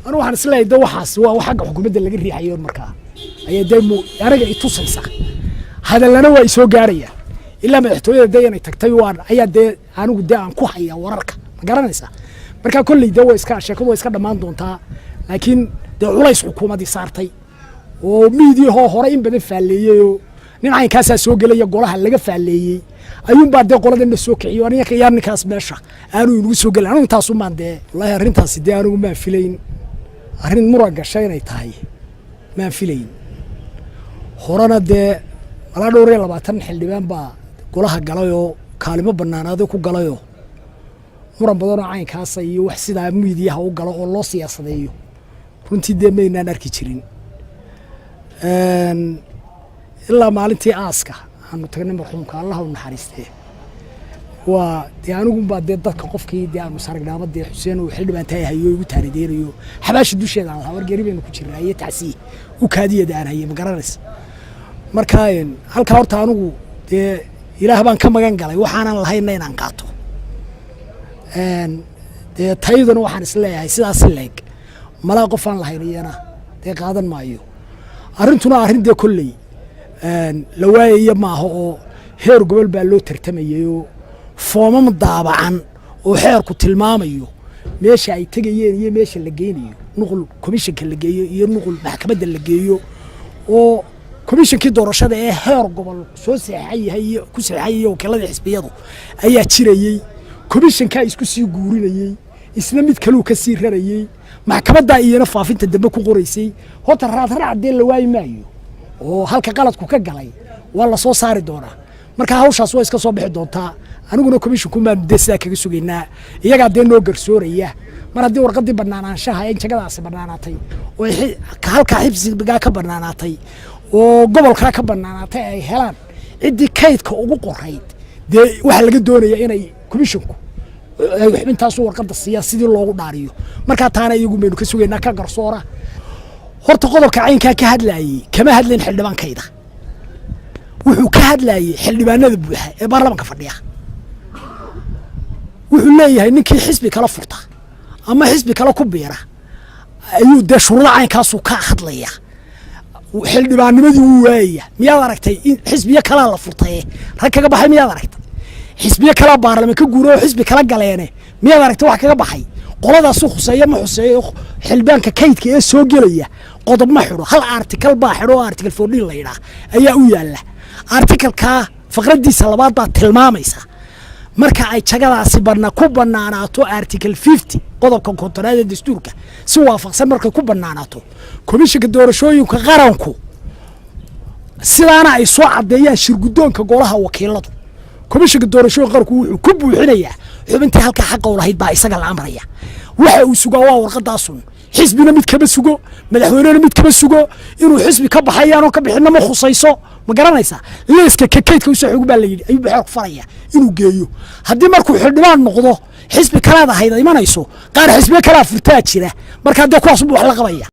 Anu waxaan isleeyahay de waxaas waa wax xagga xukuumadda laga riixayo. Markaa ayaa dee aniga i tusaysa, hadallana waa isoo gaarayaan ilaa madaxtooyada dee inay tagtay waan ayaa dee anigu dee aan ku hayaa wararka, ma garanaysaa? Marka kolley dee waa iska sheekadu, waa iska dhammaan doontaa, laakiin dee culays xukuumadii saartay oo miidiyahoo hore in badan faalleeyey oo nin caynkaasaa soo gelaya golaha laga faalleeyey ayuunbaa dee qoladana soo kiciyo. Aniga yaa ninkaas meesha aanu inagu soo gelin, anigu intaasumaan dee wallaahi arrintaasi dee anigu maan filayn arrin muran gasha inay tahay, maan filayn. Horena dee malaa 24 xildhibaan baa golaha galayoo kaalimo banaanaaday ku galayoo muran badanoo caynkaasa iyo wax sidaa miidiyaha u galo oo loo siyaasadeeyo runtii dee maynaan arki jirin ilaa maalintii aaska aanu tagnay marxuumka, Allaha u naxariistee. Waa dee anigunbaa dee dadka qofkii dee aanu saragnaama dee Xuseen uu xildhibaan tahay hayo igu taanideynayo xabaasha dusheeda aan lahaa war geri baynu ku jirnaa iyo tacsiye u kaadiyada aan hayay, ma garanaysa? Marka halkaa horta anigu dee Ilaah baan ka magan galay waxaanan lahayna inaan qaato. Dee tayduna waxaan isleeyahay sidaas leeg malaa qof aan lahayn iyana dee qaadan maayo. Arrintuna arrin dee kolley la waayaya maaha oo heer gobol baa loo tartamayay oo foomam daabacan oo xeerku tilmaamayo meesha ay tegayeen iyo meesha la geynayo, nuqul komishanka la geeyo iyo nuqul maxkamadda la geeyo oo komishankii doorashada ee heer gobol soo saxeexan yahay iyo ku saxeexan iyo wakiiladii xisbiyadu ayaa jirayey. Komishankaa isku sii guurinayey, isna mid kaluu ka sii rarayey, maxkamaddaa iyana faafinta dambe ku qoraysay. Horta raadraac dee la waayi maayo oo halka qaladku ka galay waa la soo saari doonaa. Marka hawshaas waa iska soo bixi doontaa. Aniguna komishinku maanu dee sidaa kaga sugaynaa, iyagaa dee noo garsooraya. Mar haddii warqaddii banaanaanshaha in jagadaasi banaanaatay oo halkaa xibsigaa ka banaanaatay oo gobolkaa ka banaanaatay ay helaan ciddii kaydka ugu qorayd, dee waxaa laga doonaya inay komishinku ay xubintaasu warqadda siiyaan sidii loogu dhaariyo. Markaa taana iyagu baynu ka sugaynaa ka garsoora. Horta qodobka caynkaa ka hadlaayey kama hadlayn xildhibaankayda, wuxuu ka hadlaayey xildhibaanada buuxa ee baarlamanka fadhiya. Wuxuu leeyahay ninkii xisbi kala furta ama xisbi kale ku biira ayuu dee shuruudo caynkaasuu ka hadlaya, xildhibaannimadii wuu waayaya. Miyaad aragtay in xisbiyo kalaa la furtaye rag kaga baxay? Miyaad aragtay xisbiyo kalaa baarlaman ka guura oo xisbi kala galeene? Miyaad aragtay wax kaga baxay? Qoladaasu khuseeya ma khuseeyo. Xildhibaanka kaydka ee soo gelaya qodob ma xidho, hal article baa xidho oo article 14 la yidhaah ayaa u yaalla. Articlekaa faqradiisa labaad baa tilmaamaysa marka ay jagadaasi ku banaanaato article 50, qodobka 50aad ee dastuurka si waafaqsan markay ku banaanaato, komishinka doorashooyinka qaranku sidaana ay soo caddeeyaan shirguddoonka golaha wakiiladu, komishinka doorashooyinka qaranku wuxuu ku buuxinayaa xubintii halkaa xaqa u lahayd baa isaga la amraya. Waxa uu sugaa waa warqadaasun. Xisbina mid kama sugo, madaxweynena mid kama sugo. Inuu xisbi ka baxayaanoo ka bixinna ma khusayso, ma garanaysaa? Leeska kakeydka usoo xogu baa la yidhi ayuu xeerku faraya inuu geeyo. Haddii markuu xildhibaan noqdo xisbi kalaad ahayd imanayso, qaar xisbiyo kalaa furtaa jira, markaa dee kuwaas unbu wax la qabaya.